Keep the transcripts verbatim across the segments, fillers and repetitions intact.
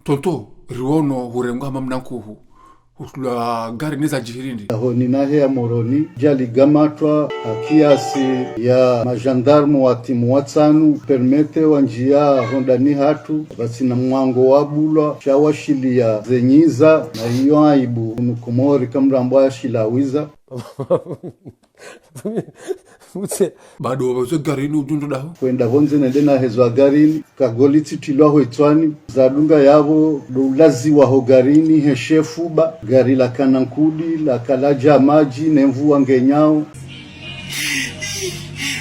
Tonton, riwono hurengwa hama mna nkuhu, hutulwa gari neza djihirindi. Aho ninahe ya Moroni, djali gamatwa ha kiasi ya majandarmu wa timu watsanu, permete wa ndjia hondani hatru, pvatsina mwango wa bulwa, sha washiliya ze nyiza, na iyo aibu, unu Komori kamrambwa ya shilawiza. Mutse. Bado wapvazwe garini udjundru daho. Kwenda pvondze nende nahezwa garini, kagoli tsitilwa ho itswani, zadunga yapvo, ndo ulaziwa ho garini, he shefuba, gari lakana nkudi, lakaladja madji, ne mvua ngenyao.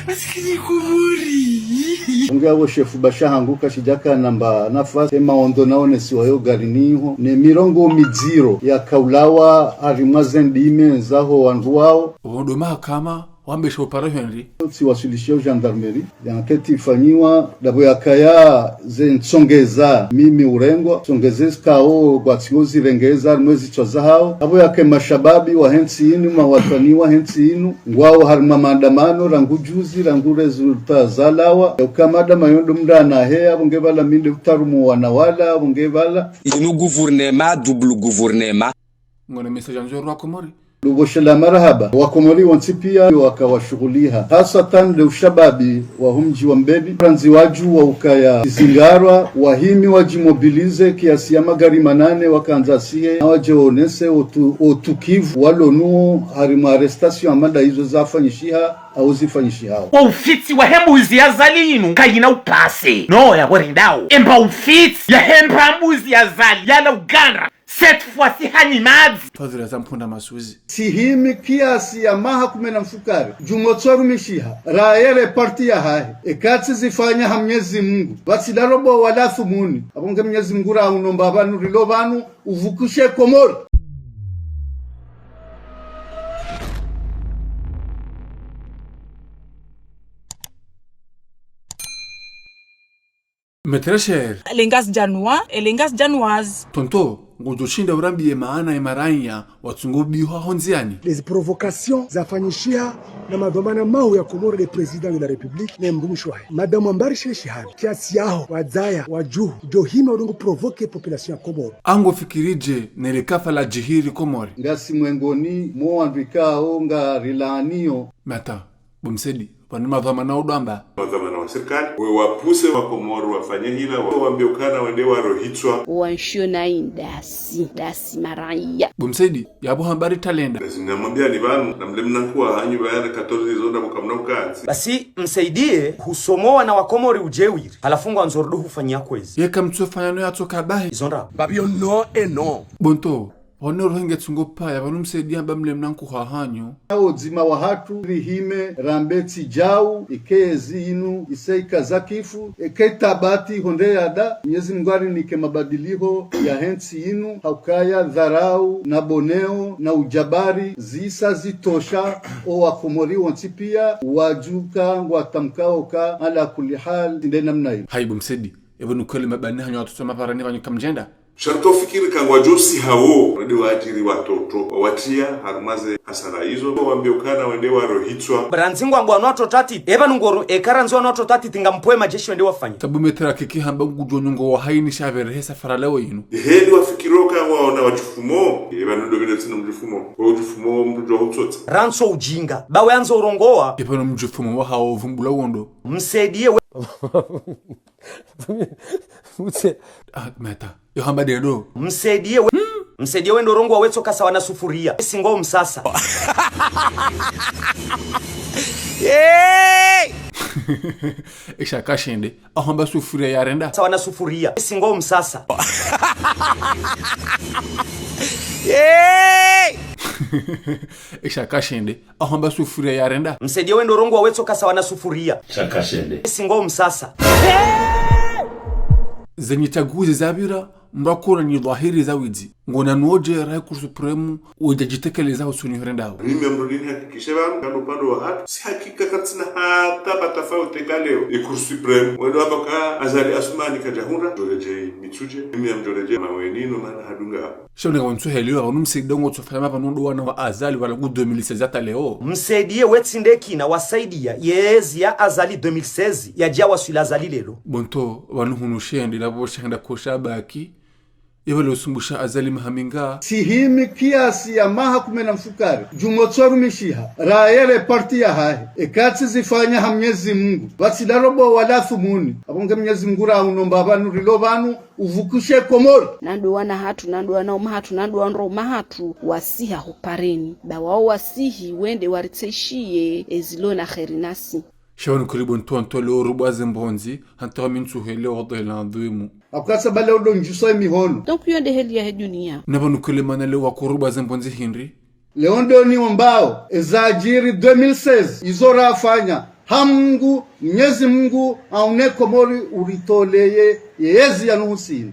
Masikini Komori. Unge apvo shefuba shahangu kashidjakana mba nafasi, ema ondo naonesiwa yo garini ho, ne mirongo midziro yakaulawa harimwa ze ndimi zaho wandru wao. Ondo mahakama, wambesha upara hwenri. Tsiwaswilishiya o gendarmerie, ya enquête ifanyiwa, dapvo yakaya ze ntsongeza, mimi urengwa, ntsongeza zikao, ngwatsio zirengeza, harimwa ezitswa zahao. Apvo yake mashababi wa hentsi inu, mawatwani wa hentsi inu, ngwao harimwa maandamano, rangu juzi, rangu résultat zalawa, ya uka madama yondo mndru anahe, apvo nge pvala minde utarumu wana wala, apvo nge pvala. Inu gouvernement, double gouvernement. Ngone message andzo rwa Komori. Luboshe la marahaba, wa Komori wontsi pia wakawashuhuliha. Haswatan le ushababi wa humdji wa Mbeni. Randzi wadju wa ukaya izingarwa, wahimi wadjimobilize kiasi ya magari manane wakandza sihe, na wadje wonese otu-, otukivu walo nuo harimwa arrestation amada izo zafanyishiha, au zifanyishihao. Wa ufitsi wa hembuzi ya Azali inu, kayina upase. No, ya gorindao. Emba ufitsi ya hemba mbuzi ya Azali, yala ugandra. Cette fois-ci, hani madzi. Twadhira za mpunda masuzi. Sihimi kiasi ya maha kume na mfukare, djumwa tsorumishiha, rayere parti yahahe, ekatsi zifanya ha Mnyezi Mungu, pvatsi la robo wala thumuni, apvo nge Mnyezi Mungu raunomba pvanu rilo pvanu, uvukushe Komori. Maître cher. Les Ngazidjanois, les Ngazidjanoises. Tonton, ngodjoshinda urambiye maana ye maranya watsungo bihwa ho ndziani. Les provocations zafanyishiha na madhwamana mahuu ya Komori, le président de la République, ne mrumishi wahe. Madame Ambari Shile Shihali, kiasi yaho, wadzaya, wadjuhu, djohima udungu provoquer population ya Komori. Ango fikiridje ne le kafa la djihiri Komori. Ngasi mwengoni mwa wandru ikao ngarilaaniyo. Mata. Bo Msedi, pvanu madhwamana udwamba. Madhwamana wa sirikali, we wapuse wa Komori wafanye hila, wa-, wambie ukana wende warohitswa. Wanshio na indasi, dasi maraya. Bo Msedi, yapvo hambari talenda. Lazima namwambiani pvanu, na mle mna nkuhu wahanyu pvayana quatorze izo nda mukamna ukandzi. Basi, msaidie, husomowa na wa Komori udjewiri, halafu ngwandzo rudu hufanyia kwezi. Yeka mtsofanya no yatsoka bahi. Izo nda. Babio no e no. Bonto. Pvanu rohenge tsungo paya, pvanu msaidia mba mle mna nkuhu wahanyu. Odzima wahatru rihime, rambe tsi djau, ike ezi inu, ise ika zakifu, eke tabati honde yada, Mnyezi Mungu arinike mabadiliho ya hentsi inu, ha ukaya dharau, na boneo, na ujabari, zisa zitosha, o wa Komori wontsi pia, wadjuka, ngwatamkao ka, ala kulli hal, inde namna inu. Hayi bo Msedi, epvo nukweli mabani hanyu watoto maparani pvanyu kamdjenda? Sha rutsofikiri ka ngwadjo usiha wo, wende waadjiri watoto, wawatriya harumwa ze hasara izo, wambie ukana wende warohitswa. Randzi ngwambwa no watoto atiti, epvanu ngoro, eka randzi wanu watoto atiti ngampvoe madjeshi wende wafanye. Sabu Maître Kiki hamba ngudjo nyungo wa hayini sha pvere hesa faralewo inu. Heli wafikiri uka waona wadjufumo, epvanu ndo pvile tsina mdjufumo, wo udjufumo mdru djo utsotsa. Rantso ujinga, ba we andzo urongowa. Epvanu mdjufumo wahawo uvumbula wondo. Msaidiye we. Mutse. Ah, meta. Yo hamba dedo. Msaidiye we. Msaidiye we ndo rongowa wetso kasa wana sufuria. Singo msasa. Hey! Esha kashende. Ahamba sufuria yarenda. Sawa na sufuria. Singo msasa. Hey! Esha kashende. Ahamba sufuria yarenda. Msaidiye we ndo rongowa wetso kasa wana sufuria. Sha kashende. Singo msasa. Zenyi tsaguzi zapvira, mrakona ni dhwahiri za widzi. Ngona nodje rahe Cour suprême, udja djitekeleza usoni hurendao. Mimi amrudini hakikishe pvanu, kando upande wahatru. Si hakika katsina hata ba tafauti ka leo. I Cour suprême. Wendo hamba ka Azali Assoumani kadjahundra. Djoredjei, mitsudje. Mimi amdjoredjei, maweni no mana hadunga. Sha uneka wantsu helewa, pvanu msaidiye ngotso fanya pvanu ndo wana wa Azali wala ku deux mille seize hata leo. Msaidiye we tsi nde kina wasaidiya, yezi ya Azali deux mille seize, yadja waswili Azali lelo. Bonto, pvanu hunu shende, lapvo shenda kosha baki. Ipvo le usumbusha Azali maha minga? Tsihimi kiasi ya maha kume na mfukare. Djumwa tsorumishiha. Rayele parti yahahe. Eka tsizifanya ha Mnyezi Mungu. Pvatsi darobo wala thumuni. Apvo nge Mnyezi Mungu raunomba pvanu rilo pvanu. Uvukishe Komori. Na ndo wana hatru, na ndo wanaume hatru, na ndo wandrume hatru, wasiha hupareni. Ba wao wasihi, wende waritsahiye, ezilo na kheri nasi. Sha pvanu kuli bo ntonto leo rubwa ze mbondzi, hata wa mintsu hele wa dhela adhimu. Akukasa bale odo ndjusa emihono. Donc, yo nde heli yahe dunia. Na pvanu kuli mana leo wakurubwa ze mbondzi hindri? Leo ndo niombao, ezadjiri deux mille seize, izo rafanya, ha Mungu, Mnyezi Mungu, aune Komori uritoleye, yezi yanu husini.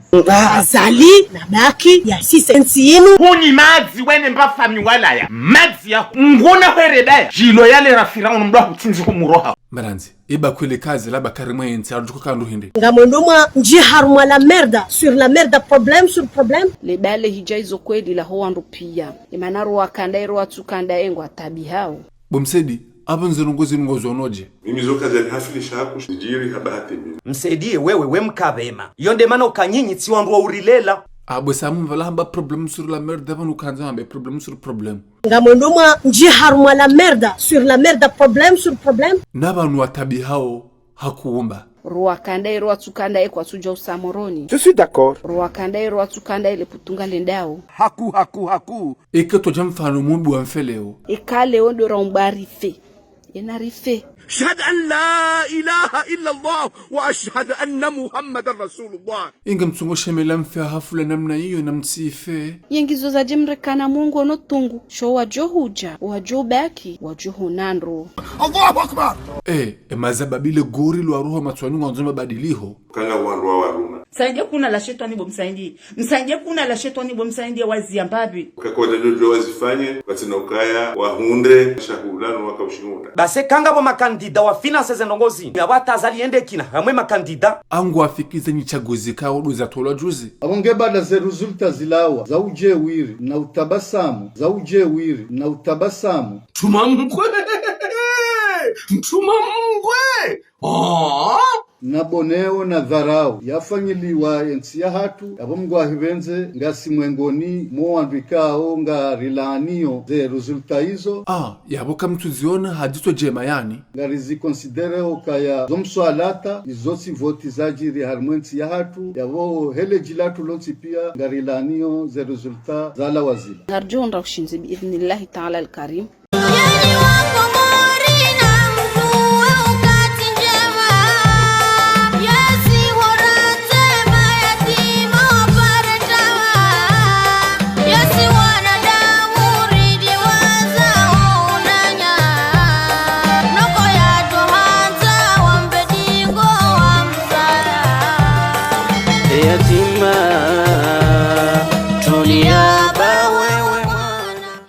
Azali, nabaki, yasise ntsi yinu. Huni madzi wene mba fami walaya, madzi ya ngona hwerebaya, djilo yale ra Firaun mdwa hutindzi humuroha. Maranzi, iba kwele kazi la bakari mwe ntsi, arudjuko kandu hindri. Ngamwendo mwa ndji harumwa la merde, sur la merde, problème sur problème. Le bale hidja izo kweli la ho wandru pia. Imana rwakanda, irwatsukanda, engwa tabi hao. Bo Msaidie, apvo nze ndrongo zinu ngozonodje? Mimi zo kazanihafilisha haku, zidjiri ha bahati mimi. Msaidie wewe, we mkabema. Yo nde mana uka nyinyi tsi wandru wa urilela. Apvo samu pvala hamba problème sur la merde, pvanu kandza hambe problème sur problème. Ngamwendo mwa ndji harumwa la merde, sur la merde, problème sur problème. Na pvanu wa tabi hao hakuumba. Rwakanda, irwatsukanda, ekwatsudja usa Moroni. Je suis d'accord. Rwakanda, irwatsukanda, ile putunga lendao. Haku, haku, haku. Eka twadja mfano mumbi wa mfe leo. Eka leo ndo raumbwa rife. Yena rife. أشهد أن لا إله إلا الله وأشهد أن محمدا رسول الله. Inga mtsungo shemela mfe hafula namna iyo na mtsife. Yengizo zadje mrekana Mungu ono tungu. Sho wadjo hudja, wadjo baki, wadjo honandro. الله أكبر. Eh, e mazababile gori lwa roho matswani ngwandzo mabadiliho. Kanga wandru wa waruma. Msaidie kuna la shetwani bo Msaidie. Msaidie kuna la shetwani bo Msaidie waziya mbapvi. Kakoda djodjo wazifanye, pvatsina ukaya, wahundre, shahula, no waka ushihundra. Basi kanga bo makandida wa finance ze ndrongo zinu, ya wata Azali yende kina, hamwe makandida. Angu wafikize nyi tsaguzi ka odo zatolwa juzi. Apvo nge bada ze résultat zilawa, za udje wiri, na utabasamu, za udje wiri, na utabasamu. Mtuma mkwe! Mtuma mkwe! Oh! Na boneo na dharau yafanyiliwa yentsi yahatru, yapvo Mngu ahipvendze, ngasi mwengoni mo wandru ikao ngarilaaniyo ze résultat izo. Ah, yapvo kamtsuziona ha dzitso djema yani. Ngarizikonsidereo kaya zo mswalata, izo tsi voti zadjiri harimwa entsi yahatru, yapvo hele dji latru lontsi pia, ngarilaaniyo ze résultat zalawa zila. Ngaridjo hundra ushindzi bi idhnillahi ta'ala al-karim. Yeni wa Komori na mtu wa ukati njema. Yesi wa rantse mayatima wapare tawa. Yesi wanadamu ridi waza unanya. Noko ya tohanza wambe dingo wa mzaya. Yatima